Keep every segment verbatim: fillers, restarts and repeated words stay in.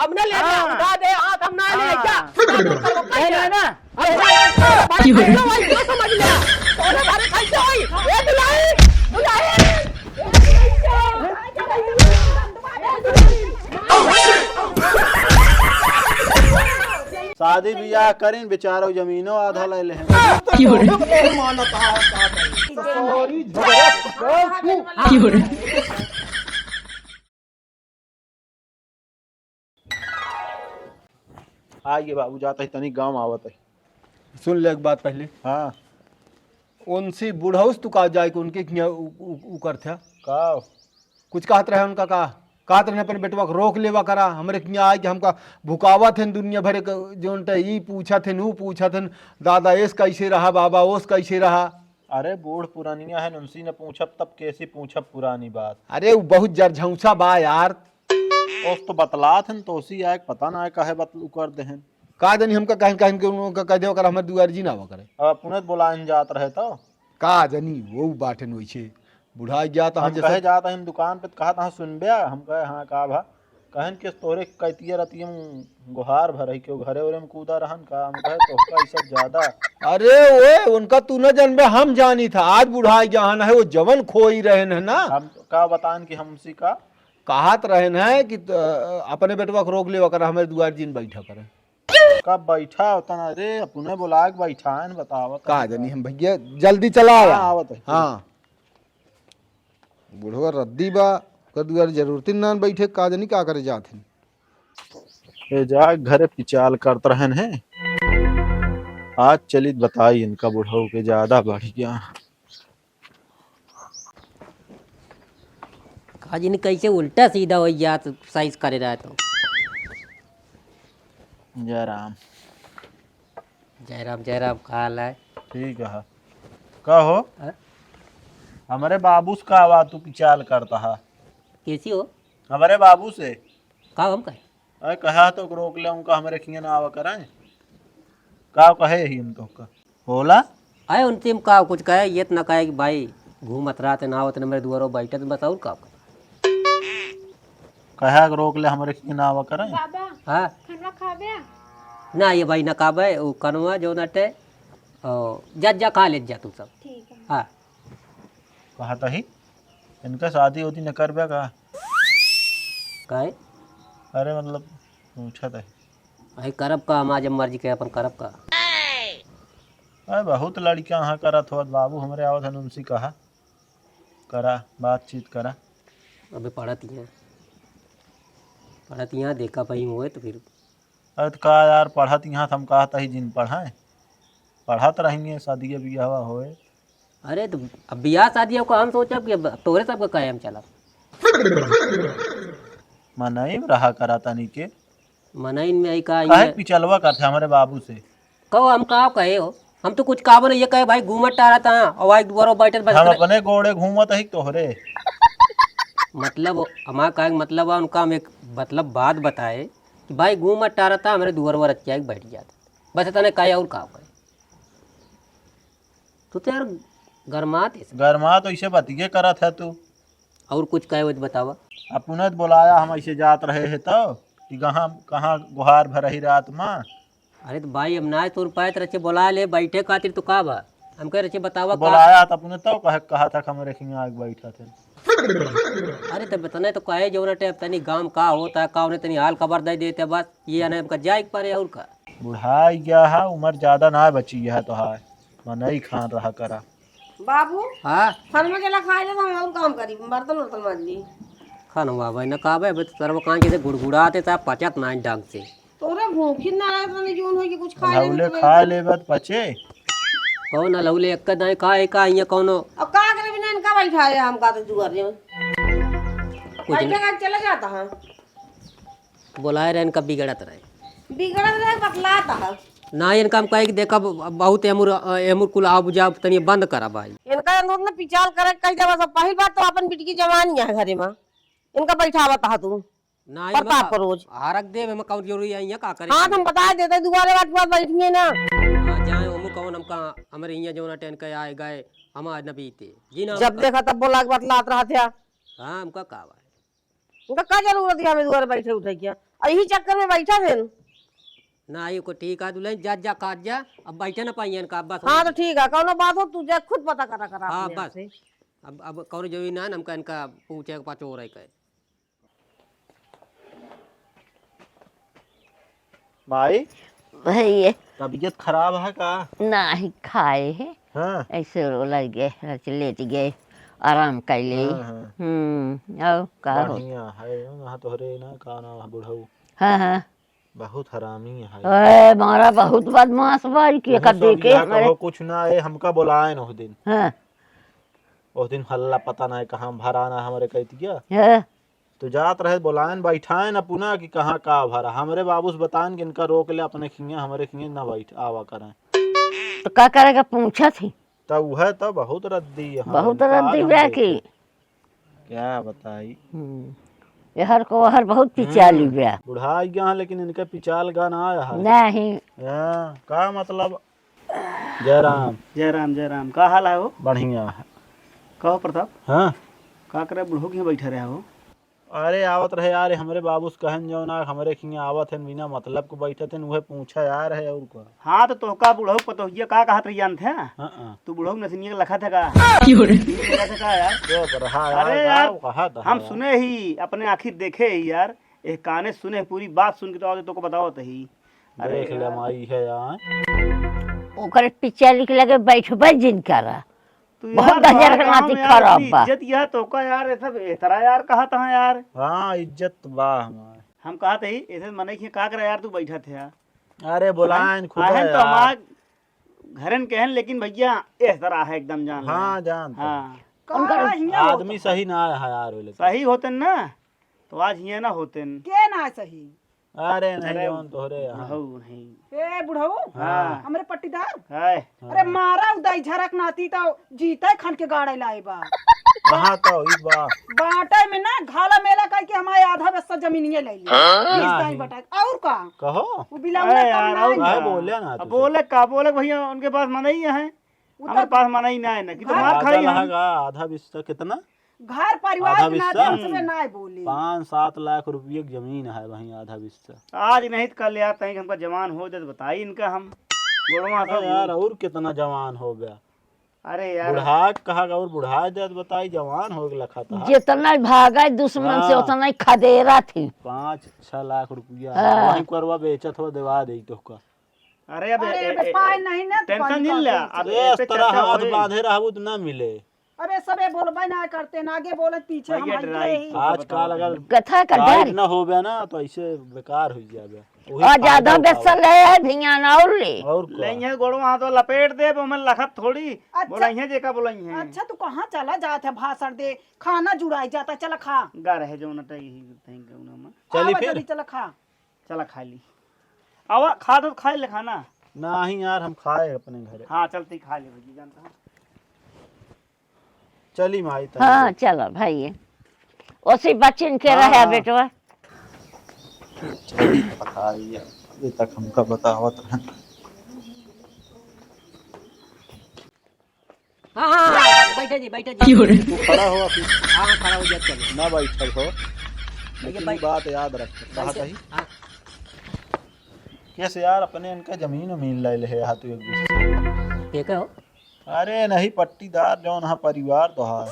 हम ना ले रहे, हाँ। उठा दे हाथ, हम ना ले, हाँ। क्या? क्या कर, कर, कर, नहीं, नहीं, ना। अरे, अरे, अरे, भाई, भाई, भाई, क्यों समझ लिया? अरे, अरे, कैसे होई? ए, दुल्हन, दुल्हन। शादी बियाह करिन, बेचारो जमीनो आधा ले लेहें। की हो रे? की हो रे? आइए बाबू, जात ही तनी गाँव आवत ही। सुन ले एक बात पहले। हाँ। उनसे बुढ़ौस तू का जाए के उनके किया उ, उ, उ करथ्या? का? कुछ कहत रहे उनका का? कहत रहे अपन बेटवा के रोक लेवा करा, हमरे किया आए के हमका भुकावत हन दुनिया भर के, जोन त ई पूछत हन, ऊ पूछत हन, दादा एस कैसे रहा, बाबा ओस कैसे रहा? अरे बूढ़ पुरानिया है, उनसे न पूछब तब कैसे पूछब पुरानी बात? अरे उ बहुत जरझौसा बा यार। ओस तो बतलात हन, तो उसी आए के पता ना है काहे बतलू कर देहन। का जानी हमका कहन कहन के उनका कह देवा कर हमरे दुआर जी ना आवा करे। अब अपने तो बोलाइन जात रहे तो। का जानी वो बाटन वैसे बुढ़ा गया तो हम हम जैसे कहे जात हन दुकान पे तो कहा था सुनबे, हम कहे हाँ का भा, कहन के तोरे कैतिया रतिया में गोहार भर है, क्यों घरे ओरे में कूदा रहन का, हम कहे तो का ई सब ज्यादा। अरे ओए, उनका तू न जानबे, हम जानी था, आज बुढ़ा गया हन है, वो जवन खोई रहन है ना। हम का बतान कि हमसे का? कहत रहन है कि त-, अपने बेटवा के रोक लेवा कर, हमरे दुआर जिन बैठा करे। का बैठा होता ना रे, अपने बोला के बैठा है न, बतावत का है। जानी हम भैया, जल्दी चला आवा। हाँ, आवत है। हाँ। बुढ़वा रद्दी बा, ओकर दुआर जरूरत ही ना बैठे, का जानी का करे जात है। ए जा घरे पिचाल करत रहन है। आज चलित बताई इनका बुढ़ऊ के ज्यादा बढ़ गया। का जानी कैसे उल्टा सीधा हो जात, साइज करे रहा तो। जय राम। जय राम, जय राम, का हाल है? ठीक है। का हो? हाँ? हमरे बाबू से का बात तू पिचाल करता है? कैसी हो? हमरे बाबू से। का हम कहे? अरे कहा तो रोक ले, उनका हमरे खिया ना आवा करें। का कहे ही हम तो का? होला? अरे उनसे हम का कुछ कहे, ये तो ना कहे कि भाई घूमत रहत ना आवत ना मेरे दुआरो बैठत, बस और का कहे? कहा के रोक ले, हमरे खिया ना आवा करें। बाबा, हाँ? खाना खाबे? ना ये भाई ना खाबे, वो कनवा जो नटे, ओ, जा, जा खा ले जा तू सब। ठीक है। हाँ। कहा तही, इनका शादी होती न करबे का? काहे? अरे मतलब, पूछत है। अरे करब का, हम आज मर्जी के अपन करब का? अरे बहुत लड़कियां हाँ करत होत बाबू, हमरे आवत हन उनसे कहा, करा, बातचीत करा। अबे पढ़त ही हैं, पढ़त ही हैं, देखा भाई हुए तो फिर। अरे तो का यार, पढ़त यहाँ त हम कहत ही जिन पढ़ाए, पढ़त रहेंगे, शादी बियाहवा होए। अरे तो अब बियाह शादी का हम सोचब कि अब तोरे सबके कहे हम चलब। मनई में रहा करा तनी के। मनई में आई का काहे ये? पिचलवा करते हमरे बाबू से। कहो हम का कहे हो, हम तो कुछ कहबो नहीं, ये कहे भाई घूमत टहरत हाँ, और भाई दुआरो बैठल बस हम करे। अपने गोड़े घूमत ही तोहरे। मतलब हमारा कहे के मतलब है उनका हम एक मतलब बात बताए कि भाई घूमत टहरत हाँ, हमरे दुआर वर अच्छा बैठ जात, बस इतने कहे और का कहे। तू तो यार गरमात है। गरमात ऐसे बतिये करत है तू। और कुछ कहे हो तो बतावा। अपने तो बोलाया, हम ऐसे जात रहे हैं तो कि कहाँ कहाँ गुहार भरही रात में। अरे तो भाई, अब ना तोर पाए तो रचे बोला ले, बैठे खातिर तो का बा? हम कह रचे बतावा तो का? बोलाया तो अपने तो कह, कहा था कि हमरे खियाँ आके बैठा थे। अरे तो बतने तो कहे जो ना टेप तनी गाँव का होता है, का उन्हें तनी हाल खबर दे देते बस, ये आने हमका जाए के पड़े और का। बुढ़ाई गया है, उम्र ज्यादा ना बची है तो है, मनई खान रहा करा। बाबू, हाँ? खानवा चला खाए ले, हम और काम करी, बर्तन उर्तन मांज ली। खानवा भाई ना का बे, अबे तो सरवा कान के से गुड़गुड़ाते ता, पचत ना ढंग से। तोरे भूखी ना रहे, तने जोन होई कि कुछ खा ले, लौले तो खा ले बात पचे। कौन लौले एक दाई का है, का इया कौनो? अब का करे बिना इनका बैठा है, हम का तो जुआ रे। कुछ बैठे नहीं। का चला जाता है। बोलाए रहे, इनका बिगड़त रहे। बिगड़त रहे, बतलात ह। ना, इनका हम कहे कि देखा, ब-, बहुत एमुर, अ, एमुर कुल आव बुझाव तनी बंद करा भाई। इनका अंदर न पिचाल करे कह देवा सब। पहिल बात तो अपन बिटिया जवान यहाँ घरे में। इनका बैठावत ह तू। ना, प्रताप इनका का रोज। हरक देव, हम कौन जरूरी है, यहाँ का करे? हाँ, तो हम बता देते, दुआरे बात बात बैठिए ना। हाँ, जाए, हम कौन हमका, हमारे यहाँ जो ना टेन के आए गए, हमारे न बीते। जी ना, जब हमका देखा तब बोला के बतलात रहत है। हाँ, हमका का भाई। उनका का जरूरत है हमें दुआरे बैठे उठे किया? यही चक्कर में बैठा थे। ना, ये को ठीक है दुल्हन, जा, जा, काट जा, अब बैठे ना पाइयन का, बस। हाँ, तो ठीक है, कौनो बात हो, तू जा, खुद पता करा, करा हाँ, अपने आप बस। से। अब, अब कौनो जरूरी ना है, हमका इनका पूछे के पाछो रह के। माई, भैया। तबीयत खराब है का? नाही, खाए है। हाँ। ऐसे रो लग गए, ऐसे लेट गए, आराम कर ले। हाँ, हाँ। हम्म, और का हो? बढ़िया है, यहाँ तोहरे ना का नाम है बुढ़ऊ? हाँ, हाँ। बहुत हरामी है। ए, मारा बहुत बदमाश बा, ई के तुहूँ का सब देखे इया हमरे। कहो कुछ ना, ए, हमका बोलाए न उस दिन। हाँ। उस दिन हल्ला पता ना है कहाँ भरा ना हमरे कहती क्या। हाँ। तो जात रहे बोलायन, बैठायन अपना कि कहाँ का भरा। हमरे बाबू से बतायन कि इनका रोक ले अपने खिंगे, हमरे खिंगे ना बैठ, आवा करें। तो का करेगा, पूछत ही? तब वह तो बहुत रद्दी है, बहुत इनका रद्दी हम बा देखे। कि क्या बताई? हम्म। एहर को ओहर बहुत पिचाली हम्म। बा। बुढ़ा गया है, लेकिन इनके पिचाल गा ना आया है। नहीं। हाँ, का मतलब? जय राम। जय राम, जय राम। का हाल है हो? बढ़िया है। कहो प्रताप। हाँ। का करे बुढ़ऊ के यहाँ बैठा रहा हो? अरे आवत रहे यार, हमरे बाबू से कहन जौन आ, हमरे खियाँ आवत हन, बिना मतलब के बैठत हन, उहे पूछा यार है और का। हाँ, तो तोहका बुढ़ऊ पतोहिया का कहत रही जानत है? हाँ, हाँ। तू बुढ़ऊ नथनिया के लखत है का? क्यों रे? लखत है का यार? क्यों कर रहा यार? अरे यार, कहा था हम यार? सुने ही, अपने आँखी देखे ही यार, एक काने सुने, पूरी बात सुन के तो आगे तोको बतावत ही। अरे देख ले यार। माई है यार। ओकरे पिचाली के लगे बैठबे जिन करा। तू बहुत यार, गजर हमारे के गाँव नाती में यार खराब इतनी बा। इज्जत यह तो का यार, ये सब एतरा यार कहत हैं यार। हाँ, इज्जत बा हमार। हम कहत ही, ऐसे मनई के का करे यार, तू बैठत है यार। अरे, बोलाइन हैं? खुदा आहन तो यार। हमार घरन कहन, लेकिन भैया, एह तरह है एकदम जान ले। हाँ, जानत हाँ। हैं। का हियाँ आदमी होत सही ना है यार, वो लोग। सही होतन ना, तो आज हियाँ ना होतन। के ना सही? अरे नहीं, अरे, जौन तोहरे यहाँ। बुढ़ऊ नहीं। ए, बुढ़ऊ? हाँ। हमरे पट्टीदार? हाय। अरे, हाँ। मारा उदाई झरक नाती तो जीते खन के गाड़े लाए बा। कहाँ तो ई बा? बाटे में ना घाला मेला कह के हमारे आधा बस्ता जमीनिये ले लिया। हाँ? बीस दाई नहीं। बटा। और का? कहो। वो बिलाउना अरे यार, काम और नहीं। काहे का? बोले ना अब तू? बोले का, बोले भैया, उनके पास मनई है। उ हमारे तो पास मनई ना है ना, कि तो हाँ। मार आधा खाई हम। लहगा, आधा बिस्सा कितना? घर परिवार आधा के नाते बिस्सा? हमसे ना बोली। पाँच सात लाख रुपये की जमीन है वहीं आधा बिस्सा। आज नहीं तो कल यार, तहीं हमका जवान हो जाए तो बताई इनका हम। गोड़वा अरे सब यार, और कितना जवान हो गया। अरे यार। बुढ़ा के कहा और बुढ़ा जाए तो बताई, जवान हो गया लखा था। जितना भागा दुश्मन से हाँ। उतना ही खदेरा थी। पाँच छह लाख रुपया हाँ। वहीं करवा बेचत हो, देवा दे तोहका। अरे अब अरे ए-, अब ए-, पाए नहीं ना तो tension कौन जिन ले, कौन अब ए, ऐसे इस तरह चर्चा हाथ होई। बांधे रहबू तो ना मिले। अबे सबे बोलबे ना करते ना, आगे बोलत पीछे हम भैया हइये डराई। ही। आजकल अगर कथा का tight डर। ना होबे ना तो ऐसे बेकार हो जाबे। वही और फायदा ज्यादा उठावे। बेसन ले है भियान और ले। और का? लेइहे गोड़वा हाथ लपेट दे, ओमे लखत थोड़ी अच्छा। बोलइहे जेका बोलइहे। अच्छा, तू कहाँ चला जात है भाषण दे, खाना जुड़ाई जाता, चला खा। गा रहे जो ना तई ही तई के उना में। चली आवा फिर। जल्दी चला खा। चला खा ली। आवा, खा तो खा ले खाना। नहीं यार, हम खाए अपने घरे। हाँ, चलते ही खा ले भौजी, जानता हूँ। चली माई, तब हाँ, चलो। चलो भाई। ओसी बचिन के हाँ, रहे हाँ। बेटवा। चली पता ही है, अभी तक हमका बतावत रहे। हाँ, हाँ, हाँ, बैठे जी, बैठे जी। क्यों रे? तू खड़ा हो अभी। हाँ, हाँ, खड़ा हो गया, चलो। ना बैठल हो, भैया, लेकिन ये बैठ-, बात याद रख, कहा कैसे? कही? हाँ। कैसे यार, अपने इनका जमीन उमीन ले ले है, हाँ, तू एक दूसरे। के का हो? अरे नहीं, पट्टीदार जौन हा परिवार तो हा।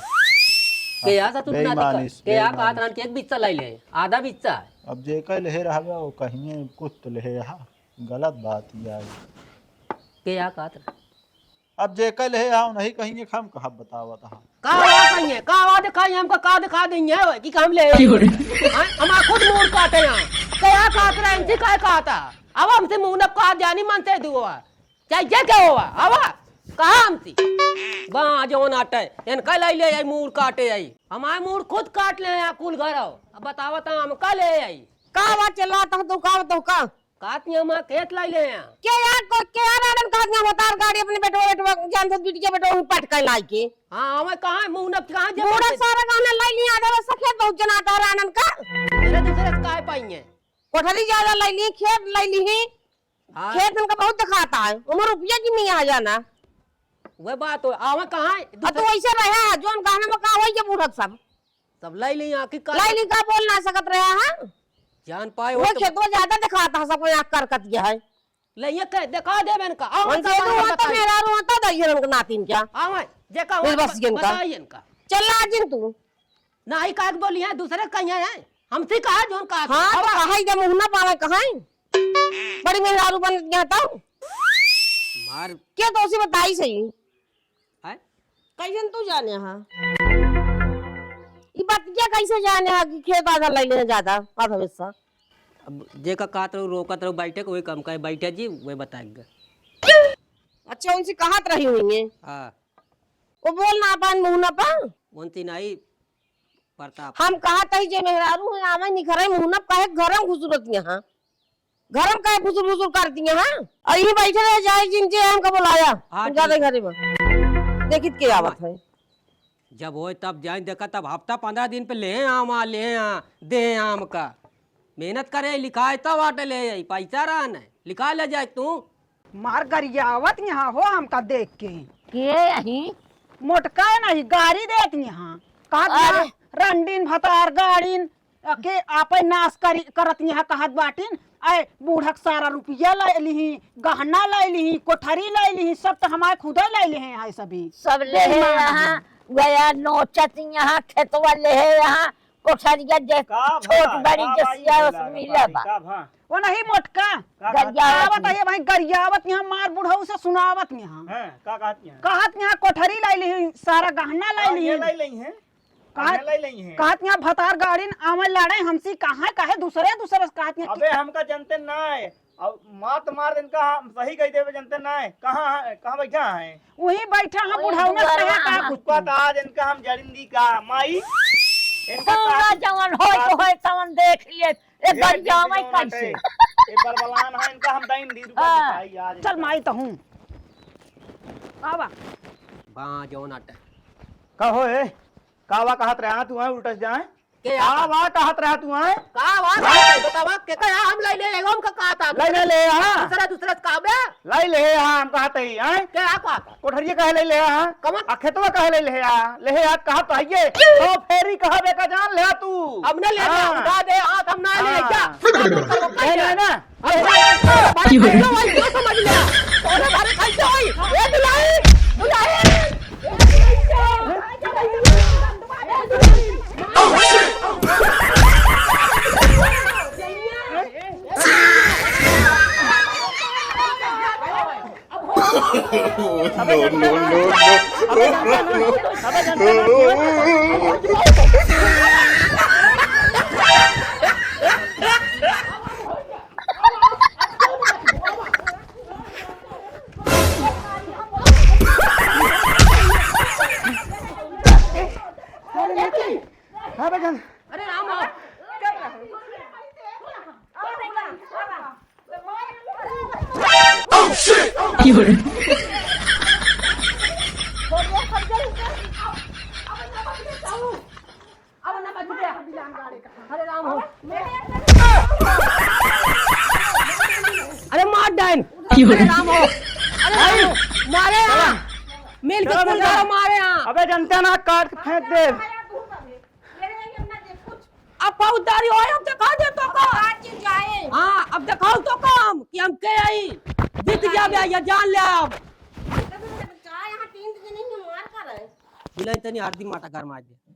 के यार, सा तू बेईमानी नाती से, के यार, बेईमानी कहा से। तरह के एक बिस्सा ले ले, आधा बिस्सा। अब जे का ले रहा वो कहीं कुछ तो ले रहा, गलत बात यार। के यार, कहा तरह। अब जे कल है, हाँ, नहीं कहिए, हम कहा बतावत हा। का आवाज आई है? का आवाज दिखाई हमका? का दिखा देंगे, ओए, कि हम ले? क्यों रे? हाँ? हमारा खुद मूड़ काटे यहाँ। क्या काट रहा है? इनसे क्या कहता? अब हमसे मुंह न कहा जानी मन से दुआ। चाहे जे क्या हुआ? आवा। कहा हमसे? बा, जो नाटे। इनका लाई ले आई, मूड़ काटे आई। हमारे मूड़ खुद काट ले यहाँ कुल घर आओ। अब बतावत हा, हम का ले आई? का आवाज चला था, तो का, तो का? कातिया माँ खेत लाई ले हैं। के यार को, के यार आनन कातिया बतार गाड़ी अपने बेटवा, बेटवा जान से बिटिया बेटवा में पटकाई लाई के। हाँ, हमें कहाँ है? मुंह नप कहाँ जब बूढ़ा बैठे? सारा गाना लाई लिया, आधा बस खेत बहुत जनाता है आनन का। दूसरे, दूसरे से काहे पाएंगे? कोठरी ज्यादा लाई ली, खेत लाई ली ही। हाँ। खेत उनका बहुत दिखाता है, उम्र रुपया की नहीं आ जाना। वह बात हो, आवे कहाँ है? अब तो वैसे रहे, जोन गाना में कहा वही के बूढ़ा सब। तब लाई ली आँखी का लाई ली का बोल ना सकत रहे, हाँ? जान पाए वो वो तो खेतवा ज्यादा दिखाता है, सबको यहाँ करकत गया है। ले ये कह, दिखा दे बहन का। आओ, उनसे सामान तो हम होता बताई। मेहरारू होता, दइहन उनका नातिन क्या? आओ, जे का फिर होता बस ये इनका। बताई इनका। चल ला जिन तू। नाही काहे के बोली है, दूसरे कहीं है। हमसे कहा जोन कहा। हाँ, तो आवा। कहा ही दे मुँह ना पावे, कहा ही। बड़ी मेहरारू बन गया तो। मार। क्या तो उसे बताई सही। हैं? कैसन तू जाने हा? ई बतिया कैसे जाने हा कि खेत आधा ले ले ज्यादा, आधा हिस्सा? अब जे का कहत रहू, रोकत रहू, बैठे के वही काम करे, बैठे जी, वही बताएगा। अच्छा, उनसे कहत रही हुई है? हाँ। वो बोल ना पान, मुँह ना पा। उनसे नहीं, प्रताप। हम कहत ही जे मेहरारू है, आवे निखरे, मुँह ना काहे घर में घुसरत यहाँ? घर में काहे फुसुर फुसुर करती हैं, हाँ? और यहीं बैठे रह जाए, जिन जे हमका बुलाया, हाँ, हम जाते ठीक। घरे में। देखित के आवत है। जब होए तब जाए, देखा तब हफ्ता पंद्रह दिन पे ले आम, आ, ले आ, दे आम का। मेहनत करे, लिखाए तब आटे ले आई, पैसा रहा नहीं, लिखा ले जाए तू। मार गरियावत यहाँ हो हमका देख के। के यही? मोटका है नहीं, गारी देत यहाँ। कहत अरे। यहाँ, रंडीन भतार गाड़ीन, के आपे नाश करी, करत यहाँ कहत बाटिन, ऐ बूढ़क सारा रुपया ले लिही, गहना ले लिही, कोठरी ले लिही, सब तो हमारे खुदे ले लिहे हैं सभी। सब ले बेईमान यहाँ, हैं। गया नोचत यहाँ, खेतवा ले यहाँ, कोठरिया जे का छोट भला, बड़ी का भाई जसिया बोला उस है मिला बात, बा। का भा? वो नहीं मोटका। का कहत गरियावत आवत नहीं? है भाई, गरियावत यहाँ मार बुढ़ऊ से सुनावत यहाँ। हैं, का कहत यहाँ? कहत यहाँ कोठरी ले लिही, सारा गहना ले हाँ, ये लिही। ले लिही हैं। कहत, कहत यहाँ भतार गाड़ीन आवे लड़े हमसे, कहाँ काहे दूसरे, दूसरे से कहत यहाँ अबे हमका जनते ना है। अब मात मार इनका हम सही कह देवे जनते ना है। कहाँ है, कहाँ बैठा है? वही बैठा हम बुढ़ौना से कहा का कुछ। आज इनका हम जड़िन दी का माई। इनका पूरा का जवन होय तो होय तवन देख लिए। एक बार जावे कैसे? एक बार बलान है इनका हम दाइन दी रुपया हाँ, दिखाई आज चल इनका। माई तो हूँ। आवा। बा जवन आटा। का हो ए? का वा कहत रहा तू आए उल्टा से जाए? के का आ? वा कहत रहा तू आए? का वा? का बतावा? के का हम लाई ले, हम का कहत है? लाई ले, ले आ। दूसरा, दूसरा का बे? लाई ले आ, हम कहत है, आए? के आ कहत है? कोठरिया कहे ले ले आ? कमन? आ खेतवा कहे ले ले आ? ले आ कहत है ये। तो फेरी कहा बे का जान ले आ तू। हम ना ले हाँ। उठा दे, हाथ हम ना ले हाँ। जा। ले ले ना। अरे, अरे, अरे, भाई, कैसे भाई, कैसे समझ लिया? अरे, अरे, कैसे भाई? ए, दुलाई, दुलाई। No, no, no, no। अरे राम हो। अरे राम हो। अरे मार डाइन। अरे राम हो। अरे राम हो। मारे यहाँ। मिल के चलो कुल बेटा। मारो, मारे यहाँ। अबे जनते ना काट के फेंक दे। अब फौजदारी होए, अब दिखा दे तो का। हाँ, अब दिखाओ तो काम कि हम के आई। जीत गया बे, ये जान ले अब। बुलाई तनी आरती माता घर में आ जाए।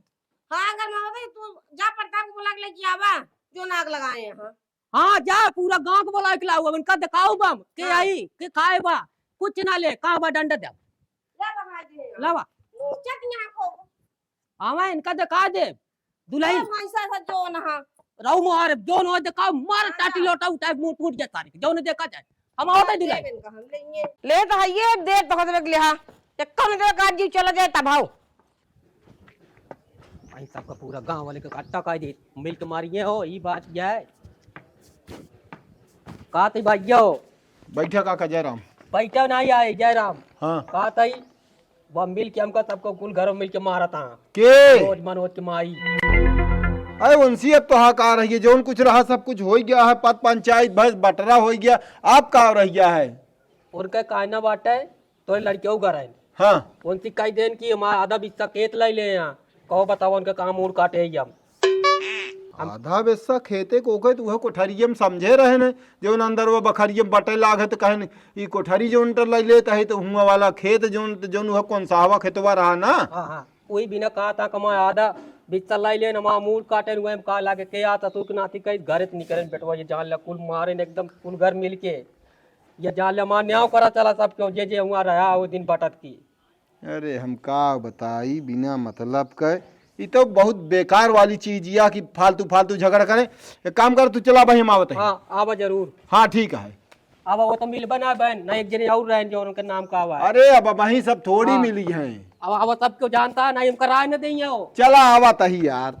हाँ, अगर मैं होते तू जा प्रताप को बुला के लेके आवा, जो नाग लगाए यहाँ। हाँ, जा पूरा गांव को बुला के लाओ, अब इनका दिखाओ बम, के हाँ। आई, के खाए बा, कुछ ना ले, का बा डंडा दे। लावा। आवा, इनका दिखा दे। दुलही। ए, भाई साहब, जो ना। रहू मोहार, जो ना देखा, मार हाँ। टाटी लोटा उठाए, मुंह टूट जाए तारीख। जो ना देखा जाए। हम आवत है दुलही। ले तो है ये, देर तो हो देवे के लिहा। एक कौन देवे का जीव चला जाए तब आओ। भाई साहब का पूरा गांव वाले के इकट्ठा कर दे। मिल के मारिए हो, ई बात क्या है? का तई भैया हो? बैठा काका जयराम। बैठा नहीं आए जयराम। हाँ। का तई? वह मिल के हमका सबको कुल घरों मिल के मारा था। के? मनोज, मनोज के माई। अरे उनसी अब तो हाकार है, ये जौन कुछ रहा सब कुछ हो गया है, पद पंचायत भैंस बटरा हो गया, अब का रह गया है? उनका कहना बाटे, तोरे लड़कियों घर है। हाँ। उनसे कह देन कि हमारा आधा हिस्सा खेत ले ले यहाँ, कहो बताओ उनका काम और काटे ही हम। हम आधा बेस्सा खेते को ओके तो वह कोठरिये में समझे रहे न, जौन अंदर वो बखरिये में बटे लाग है तो कहन, "ई कोठरी जौन टर लइ लेत है तो हुआ वाला खेत जौन, जौन वह कौन साहवा खेतवा रहा ना।" हाँ, हाँ, वही बिना कहा था कमा आधा बिस्सा लाई ले नमा मूड़ काटे हुए हम का लागे के आता तू के नाती कहीं घरे तो निकरे बेटवा, ये जान ला कुल मारे न एकदम कुल घर मिल के, ये जान ला मार न्याव करा चला सब क्यों जे जे हुआ रहा वो दिन बटत की। अरे हम का बताई, बिना मतलब के, ई तो बहुत बेकार वाली चीज या कि फालतू फालतू झगड़ा करे। एक काम कर, तू चला भाई, हम आवत हैं। हाँ, आवा जरूर। हाँ, ठीक है। अब वो तो मिलबे ना बहन, ना एक जने और रहन जो उनके नाम का आवा है। अरे अब वहीं सब थोड़ी हाँ। मिली हैं। अब, अब सब क्यों जानता है, ना इनका राय न देइए हो। चला आवत ही यार।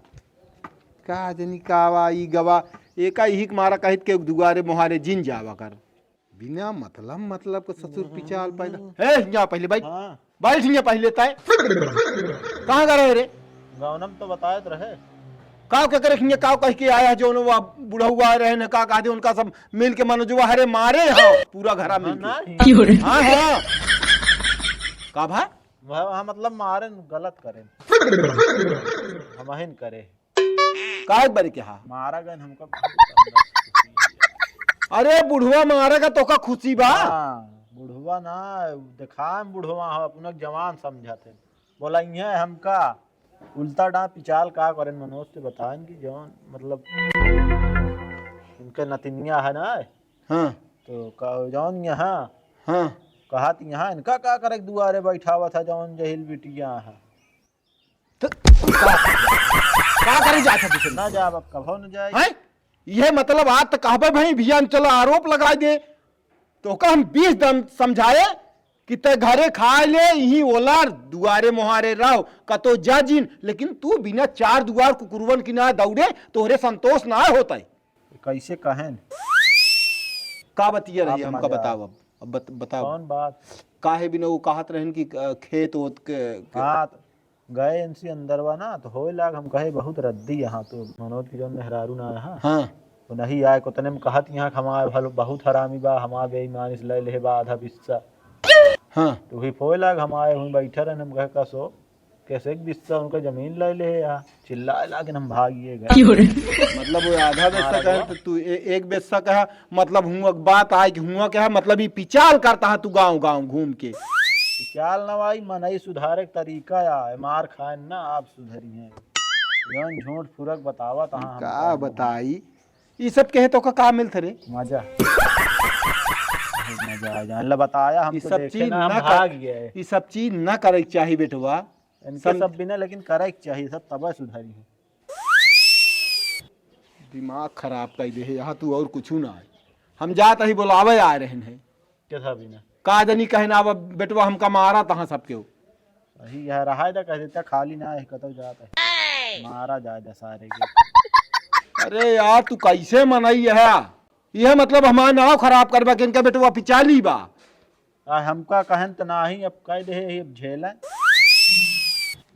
का जनी का आवा, ई गवा, एका इही के मारा कहित के दुआरे मोहारे जिन जावा कर। बिना मतलब, मतलब के ससुर पिचाल पैदा। ए, हियाँ पहिले बैठ। हाँ। बैठ हियाँ पहिले तय। कहाँ का रहे रे? गाँव में तो बतायत रहे। का के करे हियाँ का कह के आया जो वो बुढ़ऊ आए रहे न का कह दे उनका सब मिल के मनोजवा हरे मारे हाँ पूरा घरा मिल के। नहीं। हाँ, हाँ। का भा? वह, वह मतलब मारे न गलत करे। हम अहिन करे। काहे बरे के हा? मारा गन हमका बहुत अंदर से खुशी है। अरे बुढ़वा मारा का तोका खुशी बा? हाँ, बुढ़वा ना, देखा हम बुढ़वा हम अपना जवान समझत है। बोला इहे हमका उल्टा डां पिचाल का करें मनोज से बताएं कि जौन मतलब इनके नतिनिया है ना। हाँ। तो का जौन यहाँ हाँ। कहा त यहाँ इनका का करे दुआरे बैठावा था जौन जहिल बिटिया है। तो का, का करे जात है दूसरे ना से? जाब, अब कभो न जाए। हैं? यह मतलब आज तो कहबे भाई भियान चलो आरोप लगाइ दे। तोका हम बीस दन समझाए कि ते घरे खाए ले, इही ओला दुआरे मोहारे रहो, कतो जा जिन, लेकिन तू बिना चार दुआर कुकुरवन की ना दौड़े, तोहरे संतोष ना होता है। कैसे कहें? का बतिया रही आप हमका मजा बताओ अब, अब बत-, बताओ। कौन बात? काहे बिना वो कहत रहन कि, अ, खेत ओत के, के हाँ, त गए इनसे अंदरवा ना, तो होए लाग हम कहे बहुत रद्दी यहाँ, तो मनोज की जौन मेहरारू ना आया हाँ। हाँ। वो नहीं आए, उतने में कहत यहाँ कि हमार भल बहुत हरामी बा, हमार बेईमान इस ले ले बा आधा बिस्सा। हाँ। तो वही फोए लाग हम आए, वहीं बैठे रहन, हम कहे कसो, कैसे एक बिस्सा उनका जमीन ले ले या चिल्लाए लागे हम भागिए गए। क्यों रे? मतलब वो आधा बेस्सा मारा कहे गया। तो तू ए-, एक बेस्सा कहा, मतलब हुआ बात आए कि हुआ क्या है, मतलब ये पिचाल करता है तू गाँव गाँव घूम के। पिचाल ना भाई, मनई सुधारे के तरीका या है, मार खाए ना आप सुधरी हैं। जौन झूठ फुरक बतावा तहाँ हम का बताई? ई सब कहे तो का, का मिलत रे? मजा। मजा आ जाए। ला बताया हम ई तो सब देखे चीज ना, हम ना कर-, भाग गए। ई सब चीज ना करे के चाही बेटवा। इनके सम- सब बिना लेकिन करे के चाहिए, सब तबे सुधरी है। दिमाग खराब कर दे है, यहाँ तू और कुछ ना आए। हम जात ही बुलावे आ रहे हैं। के था बिना? का जनी कहना अब बेटवा हमका मारा तहाँ सबके हो। अही यह रहा है तो कह देता खाली ना है, कतौ जात है। मारा जाए दे सारे के। अरे यार, तू कैसे मनई है? यह मतलब हमार नाव खराब करबा कि इनका बेटवा पिचाली बा। आ, हमका कहन त नाही, अब कह दे है, अब झेले।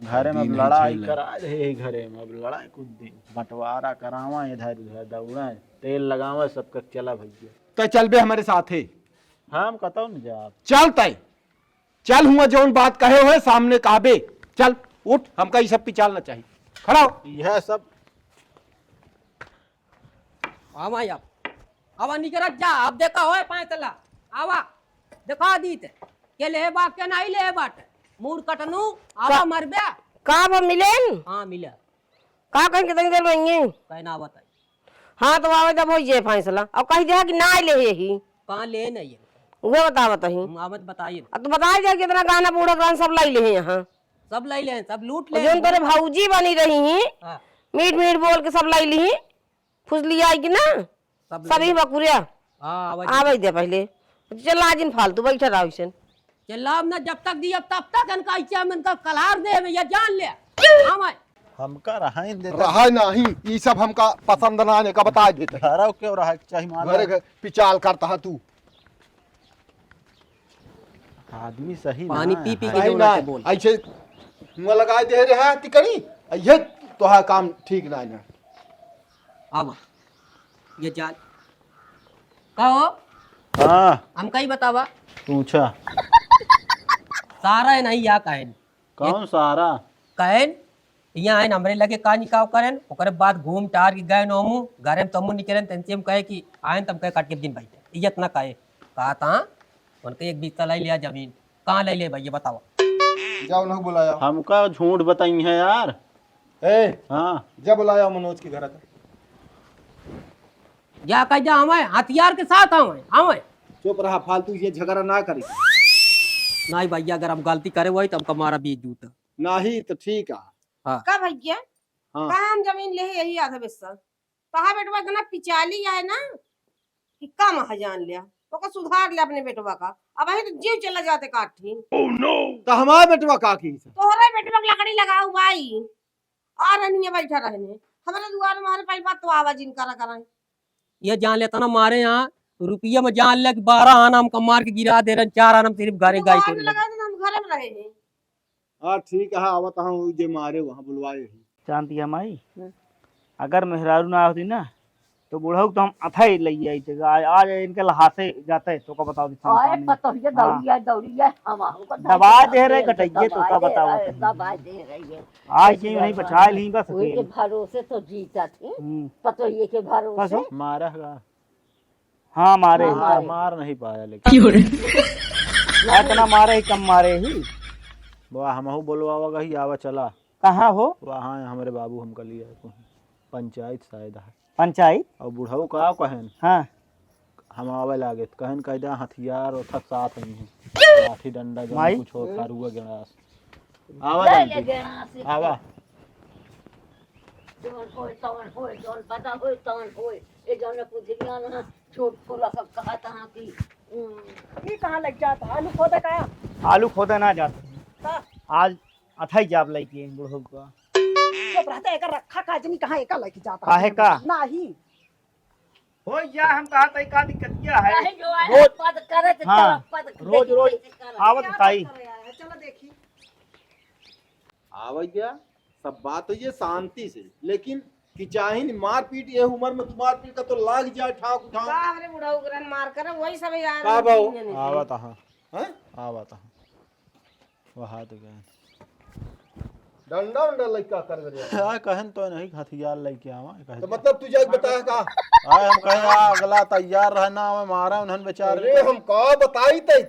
घरे में अब दिन है लड़ाई झेले। करा दे है, घरे में अब लड़ाई कुछ दिन। बंटवारा करावा, इधर उधर दौड़ा, तेल लगावा, सबका चला भैया। तै चलबे हमरे साथे। हम कतौ न जाब। चल तै। चल हुआ जौन बात कहे होए सामने कहबे। चल, उठ, हमका ई सब पिचाल ना चाही। खड़ा हो। यह सब। आवा अब। आवा निकरत जा, अब देखा होए पाँच तला। आवा, देखा दीत। के लेहे बा, के नाही लेहे बाट। मूड़ कटनू, आवा का-, मरबे। का बा मिलेन? हाँ, मिले। का कहीं के तनी देर में? कहना बताई। हाँ, तो आवे जब होई जे फैसला। अब कही दे कि ना ले यही। कहाँ ले नहीं है? उहे बतावत ही। हम आवत बताइए। अब तो बताई दे कि इतना गहना बूढ़ा गहना सब लाई ले हैं यहाँ। सब लाई ले हैं, सब लूट ले जौन हैं। तोरे भौजी बनी रही ही, हाँ। मीठ मीठ बोल के सब लाई ली ही। फुसली आई कि ना? सब सभी ले। बकुरिया। हाँ, आवे आवे दे। दे पहले। चला जिन फालतू बैठा रहो इसन। चिल्लाब ना, जब तक दियब तब तक इनका इच्छा में इनका कलार देब, ये जान ले। हाँ भाई। हमका रहाइन दे। रहाय नाही, ई सब हमका पसंद ना आने का बता देते। घरव क्यों रहा के चाही मारा? घरे घर पिचाल करता है तू। आदमी सही पानी ना पी पी है। के सही जोना ना, के बोल। ऐसे मुँह लगाए दे रहे हैं तिकड़ी, ये तोहार काम ठीक ना है ना। आवा। ये जान। का हो? हाँ। हमका ही बतावा। पूछा। सारा है नहीं या कहन? कौन सारा? कहन? हियाँ आएन, हमरे लगे का निकाव करेन, ओकरे बाद घूम टार के गएन ओमू, घरे में तमू निकरेन, तेनसे हम कहे कि आएन, तम कहे काट के दिन बैठे। इज्जत ना कहे। कहा था, उनके एक बीता लाई लिया जमीन। कहाँ लाई ले भैया, बताओ। जाओ ना बुलाया। हमका झूठ बताई है यार। ए, हाँ। जा बुलाया मनोज के घर का। जा कह जा, हमें हथियार के साथ हमें, हमें। चुप रहा, फालतू ये झगड़ा ना करी। नहीं भैया, अगर हम गलती करे वही तो हमका मारा बीच जूता। नहीं तो ठीक है। हाँ। का भैया? हाँ। कहाँ हम जमीन ले है यही आधा हिस्सा। तहा बेटवा इतना पिचाली है ना कि कम है जान लिया। ओका सुधार ले अपने बेटवा का। अब वही तो जीव चला जाते काठी। तो हमारे बेटवा का की से? तोहरे बेटवा के लकड़ी लगाऊ बाई। और रनिया बैठा रहने। हमारे दुआर में हमारे पहले बात तो आवाज इन करा कराए। ये जान लेता ना मारे यहाँ रुपया में जान ले कि बारह आना हमका मार के गिरा दे रहे, चार आना हम सिर्फ घरे तो गाय दुआर को में लगा दे, हम घरे में रहे हैं। हाँ, ठीक है, आवत हूँ, जे मारे वहाँ बुलवाए ही। शांति है माई, हम्म। अगर मेहरारू ना होती ना, तो बुढ़ऊ तो हम अथई लई आई थे। आज, आज इनके लहासे जाते, तो का बताओ दी ओए, सामने। पतोहिया हाँ। दौड़िया, दौड़िया, हम आहू का दबा दे रहे, दबा कटैये, तो का दे बताओ रहे, तुम। दबा दे रही है। आज ये नहीं बचा ली, बस वही के अकेले। भरोसे तो जीता थी, हम्म। पतोहिए के भरोसे। कसो? मारा है। हाँ, मारे हाँ, ही। मारे। मार नहीं पाया, लेकिन क्यों रे? इतना मारे ही, कम मारे ही। वाह, हमहू बोलवावा गही, आवा चला। कहाँ हो? वहाँ है, हमरे बाबू हमका लिया है, पंचायत शायद है। पंचायत? और बुढ़ऊ का कहन? हाँ। हम आवे लागे, तो कहन कह दे हथियार और थक साथ नहीं है। लाठी डंडा जो माई? कुछ हो, खारुआ गंडास। आवा ले जानती। ले गया से। आवा। जौन होए, तौन होए, जौन पता होए, तौन होए। ए जौन कुछ ना, झूठ फूला सब कहत हाँ कि, उम, ई कहाँ लग जात? आलू खोदे का? आलू खोदे ना जात। का? आज अथई जाब लइके बुढ़ऊ का। चुप रहते, एकर रखा का जनी कहाँ एका लइके जात? काहे का? नाही। हो या हम कहा तई का दिक्कतिया है? काहे जो है, रोज पद करे तो हाँ। चलो, पद रोज, रोज देखी कैसे करे। आवत ताई। चलो देखी। आवैया, सब बात होइए शांति से, लेकिन कि चाही न मारपीट, ये उम्र में तो मारपीट का तो लाग जाए ठाक उठाओ। का हमरे बुढ़ऊ करन मार करे, वही सब यार का भाऊ? तीन जने से। आवत हाँ। हैं? आवत हाँ। वहाँ तो गए। डंडा उंडा लइका कर दे। आ, कहन तो नहीं, हथियार लइके आवा, कह तो दे। मतलब तू जाके बताया का? आए हम कहे, आ, अगला तैयार रहे ना, हमें मारा उन्हन बेचारे। अरे हम का बताई तई,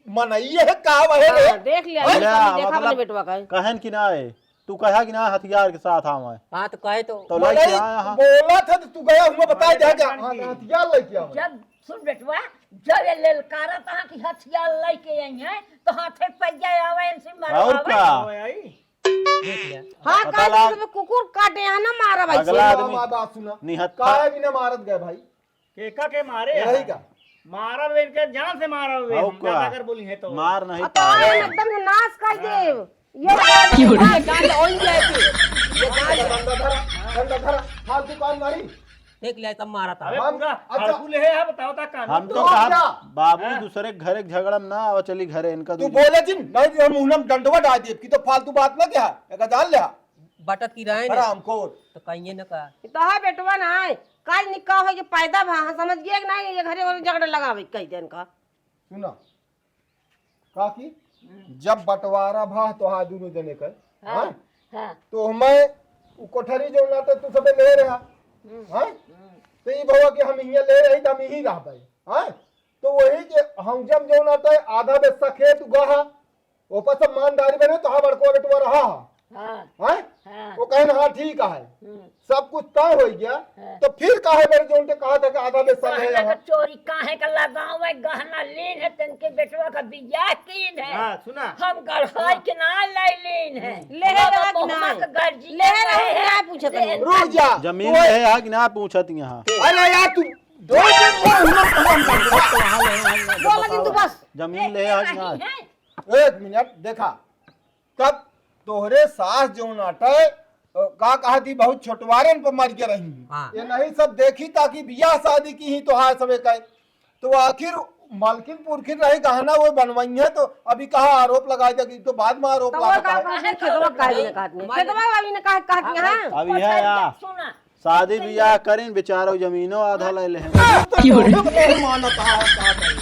मनइये है का वहे रे? हाँ, देख लिया, हाँ? देखा, देखा मतलब अपने बेटवा का। कहन कि ना आए, तू कहा कि ना हथियार के साथ आवा है। हाँ, तो कहे तो। तो मनई लइके आया हाँ। बोला था तो तू गया हुआ बताई दे क्या? हाँ, हथियार लइके आवा। जब, सुन बेटवा, जब ये ललकारत हाँ कि हथियार लइके आई हैं, तो हाथे पइया आवा, इनसे और मरवावा। का? देख लिया। हाँ, पता काहे लाग- कि तुम्हें कुकुर काटे हैं ना, मारा भाई अगला से। आदमी बात, बात सुना। निहत्था। काहे भी ना मारत गए भाई? केका के मारे यही हैं? का? मारा वे इनके जान से मारा वे, और हम का? ज्यादा अगर बोली है तो। मार नहीं अब तो पाया। एकदम से नाश कर देव। ये ये गाल ओन जाए थे। ये गाल डंडा धरा, डंडा धरा, फालतू काम मारी। देख लिया, तब मारा था। अबे हम, पूरा अच्छा। हड़कू ले है, बताओ ता कानून। हम तो तो कहा, क्या? बाबू हाँ। दूसरे के घरे के झगड़ा में ना आवा, चली घरे इनका तू दूसरे। बोले जिन, नहीं तो हम उन्हें डंडवा डाल दिए, कि तो फालतू बात ना क्या, एक जान ले। बटत की रहे ने। हरामखोर। तो कहिए न का। तो है बेटवा ना है, काल निकाह हो के पैदा भा, हाँ, समझ गए कि नहीं, ये घरे वाले झगड़ा लगावे कह दे इनका। सुना, काकी, हम्म। जब बंटवारा भा तोहार दुनो जने के, हाँ, हाँ? हाँ। तो हमें उ कोठरी जो ना तो तू सबे ले रहा, हम्म, हाँ? हम्म। तो ई भवा कि हम हियाँ ले रही तो हम यहीं रहबे, हाँ? तो वही के हम जब जो ना तो आधा बेस्सा खेत गहा, ओपर सब मानदारी बने तो हाँ बड़को बेटवा रहा, हाँ। हाँ? हाँ। वो कहन, "हाँ, ठीक है।" हम्म। सब कुछ तय हो गया, हाँ। तो फिर काहे बड़े जोन के कहा था कि आधा बेस्सा काहे ले का यहाँ? चोरी काहे का लगावे गहना लीन है, तनके बेटवा का बियाह कीन है। हाँ, सुना। हम गढ़ाई के ना ले लीन है। ले है बाबा या कि ना? मोहम्मद गर्जी ले है या कि ना पूछत है। रुक जा। जमीन तू ले है कि ना पूछत यहाँ? अरे यार, तू दो दिन बोल, बोल, बोल, बोल, बोल। बोल, लेकिन तू बस। जमीन ले है कि ना? नहीं है। एक मिनट, देखा, तब तोहरे सास जौन आटे, अ, का कहत ही, बहुत छोटवारन पर मर के रही। हाँ। ये नहीं सब देखी ताकि बियाह शादी की ही तोहार सबे कहे। तो आखिर मलकिन पुरखिन रही गहना वो बनवाई है, तो अभी कहा आरोप लगाए दे कि तो बाद में आरोप तो वो लगा का है। कहत है, खेतवा काहे ने कहत नहीं? खेतवा वाली ने कहा, कहत नहीं, हाँ? अब यह या सुना। शादी बियाह करिन, बेचारो जमीनो आधा ले लेहें। तो क्यों रे? तोहरे को नहीं मानत है, का करी?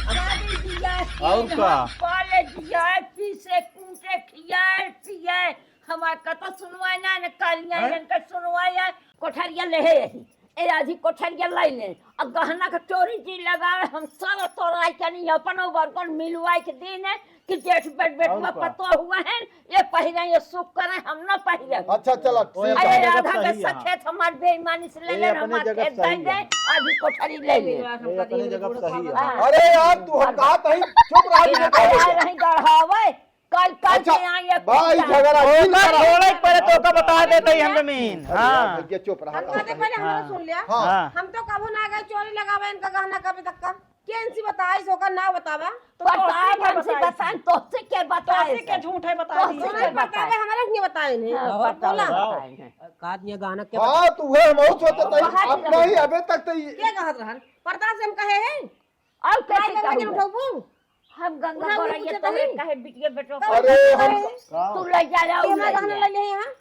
शादी बियाह और की का? हम कॉलेज जाए, पीसे कूटे, खियाए, पियाए, हमार कतो सुनवाई ना, न कालिया हैं? इनका सुनवाई है, कोठरिया ले है यही। ए, आधी कोठरिया ले ले। अब गहना का चोरी जी लगावे, हम सब तोराई के नहीं, अपनो बरकन मिलवाई के दिन है कि जेठ बेट बेटुआ और का? पतो हुआ है, ये पहिरे, ये सुख करे, हम ना पहिरे। अच्छा, चला, ठीक अरे, है। राधा के सखेत हमार बेईमानी से ले ये ले, अपने हमार जगह खेत सही दे दे, है। आधी कोठरी ले ले। ये अपने जगह सही है। हाँ। अरे यार, तू हम कहा तही, चुप रहा, ये ये कहा कहा रही गढ़ावे, कल, कल अच्छा, के यहाँ ये भाई, पूजा। झगड़ा नहीं ओका करा। छोड़े के पड़े तो ओका बता देते ही हम जमीन। अरे हाँ। भैया, चुप रहा, हम कहा कहते तही। पहले हमारा हाँ। सुन लिया। हाँ। हाँ। हम तो कभू ना गए चोरी लगावे इनका गहना कभी तक का। केन सी बताई, सो का ना बतावा? तो बताए, तोसे के हमसे बताई? बताएं, तोसे के बताए तोसे के सब? झूठ है बताई? तोसे सुनाई के बतावे, बताएं? हमारे नहीं बताए नहीं। हाँ, और बताओ, बोला। बताएं हैं। का दिया गहना के हाँ, तू है, हम सोचत हई, बाहर अपना ही रहता। अबे तक तो ये क्या कहत रहन? पर्दा से हम कहे हैं? और कैसे माई बाबा के कहूँगा? उठौबू? हम गंगा उठा गोरैया पूछे तोरे तनी। कहे बिटिया बेटो तब को अरे, हम कहे। तू ले जा, जाओ, ये ले हमारा गहना जा। ले ले यहाँ।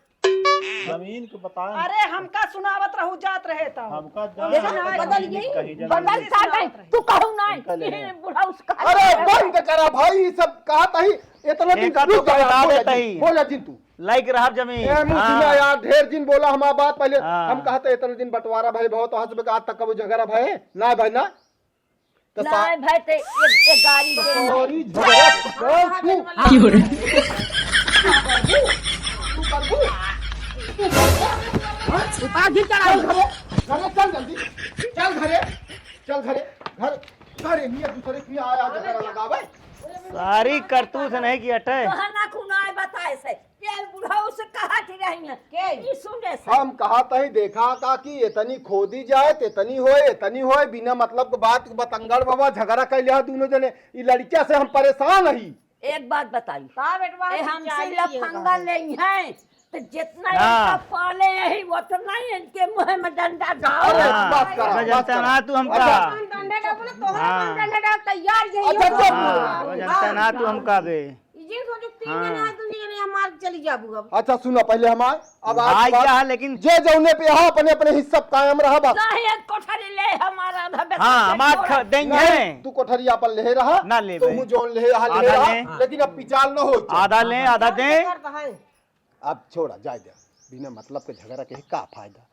जमीन के बताएं। अरे, हमका सुनावत रहू, जात रहे तब। हमका जान देखा ना, बदल गई। कहीं जमीन बदल नहीं। का नहीं, तू कहू ना, इनका ले ये ले। बूढ़ा उसका अरे, बंद करा भाई, ये सब कहा तही, इतना दिन एका रुक तो जा यार, बता बोला देता जिन, ही। बोला जिन तू। लाइक रहा जमीन। ए, मुँह हाँ। सुना यार, ढेर दिन बोला हमारा बात पहले। हाँ। हम कहा था इतने दिन बंटवारा भाई बहुत, आज तक, आज तक कबो झगड़ा भाई? ना भाई ना। तो सा- नाय भाई, ते एक, एक गाड़ी दे। सॉरी, झगड़ा कर तू। की हो रे? तू करबू? तू करबू? हाँ? उतार, घीच चढ़ा। चल घरे, घरे, चल जल्दी। चल घरे, चल घरे, घर, घरे, निया दूसरे के यहाँ आया, झगड़ा लगावे। सारी करतूत नहीं की अटे। तोहर ना खुनाए बताए से। ये बुढ़ऊ से कहा थी रही है। के? ई सुने से। हम कहा तही देखा का कि इतनी खोदी जाए, इतनी होए, इतनी होए, बिना मतलब के बात के बतंगड़ बाबा झगड़ा कर लिया दोनों जने। ई लड़किया से हम परेशान ही। एक बात बताई। का बेटवा ए, हम हमसे चिल्लाई ये लफंगा कहा? नहीं है, तो जितना हाँ। इनका पाले यही उतना ही इनके मुँह में डंडा डाल। अरे, हाँ, बस करा, मैं बस जानता करा। ना तू हमका। अच्छा। हम डंडा डाल, तोहरा हाँ। हम डंडा डाल तैयार यही अच्छा, हो। चुप। हाँ, मैं जानता ना तू हमका बे। ई जिन सोचो तीन हाँ। जने हैं, तुम जने हमार चली जाबू अब। अच्छा सुना पहले हमार, अब आज भाई बात क्या है लेकिन जे जौने पे हो अपने अपने हिस्सा कायम रहा बस। चाहे एक कोठरी ले हमारा आधा बेटा हाँ, हमार छोड़। ख-, देंगे। नहीं, तू कोठरी अपन ले रहा, ना लेबे। तू जौन ले, हाँ, ले आधा रहा, ले। लेकिन अब पिचाल न हो। आधा ले, आधा दे। करता है। अब छोड़ा, जाए दे। बिना मतलब के झगड़ा के का फायदा?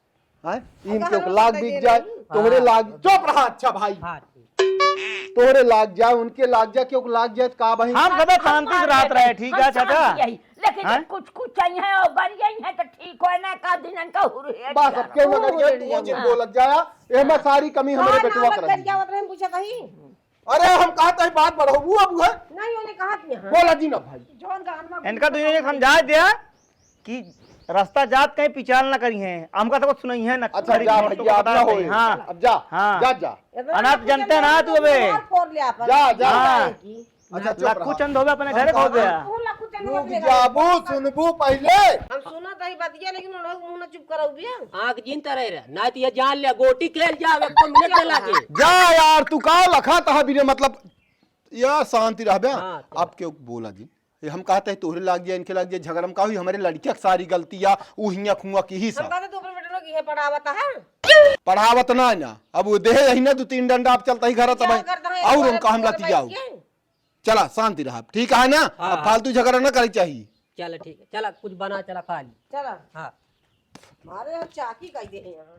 हैं? इनके ओके लाग बीत जाए, तोहरे हाँ। लाग, चुप रहा, अच्छा भाई। हाँ, ठीक। तोहरे लाग जाए, उनके लाग जाए, क्यों लाग जाए, का भाई? हम सदा शांति से रहत रहे, ठीक है, चाचा? लेकिन हैं? कुछ, कुछ चाहिए और बढ़ गई है, तो ठीक हो ना, का दिन इनका हुरहे बस, अब क्यों ना करिए, तू जिन बोलत जाया, एमे सारी कमी हमरे हाँ, बेटवा ना, कर बस दी। करिया, बस हम पूछा कहीं। अरे, हम कहा तही बात बढ़ाऊ, अब है। नहीं, उन्हें कहा थी, हाँ। बोला जी ना भाई। जौन का हनुमान इनका दुनिया के समझा दिया कि रास्ता जात कहीं पिचाल ना करी हैं, हमका तो कुछ सुनाई है ना, अच्छा, जा भैया, अब ना होए। हाँ। अब जा, हाँ। जा, जा। अनाथ जनते ना तू अबे। जा, जा। हाँ। अच्छा, चुप रहा। लक्खू चंद होबे अपने घरे को गया। तू लक्खू चंद होबे अपने घरे। रुक जाबू, सुनबू पहले। हम सुनत हई बतिया, लेकिन उन लोग मुंह ना चुप कराऊ बिया। आँख जीनता रहे रे, ना तो ये जान ले, गोटी खेल जावे, एक तो मिनट ना लागे। जा यार, तू का लखा तहा बिना मतलब, या शांति रहबे। हाँ, तो। अब क्यों बोला जी? ये हम कहते हैं तोहरे लाग जाए, इनके लाग जाए, झगड़ा में का हुई, हमारे लड़किया के सारी गलती या ऊ हियाँ खुआ की ही हम सब। कहते तू अपने बेटे लोग ये पढ़ावत है? पढ़ावत ना है ना, अब वो देहे यही ना दो तीन डंडा, अब चलता ही घर तब और हम कहम लती जाओ। चला, शांति रहा, ठीक है ना? हाँ, अब हाँ। फालतू झगड़ा ना करे चाहिए। चला, ठीक है, चला, कुछ बना, चला, खा ली। चला। हाँ। मारे हम चाकी कह दे हैं यहाँ।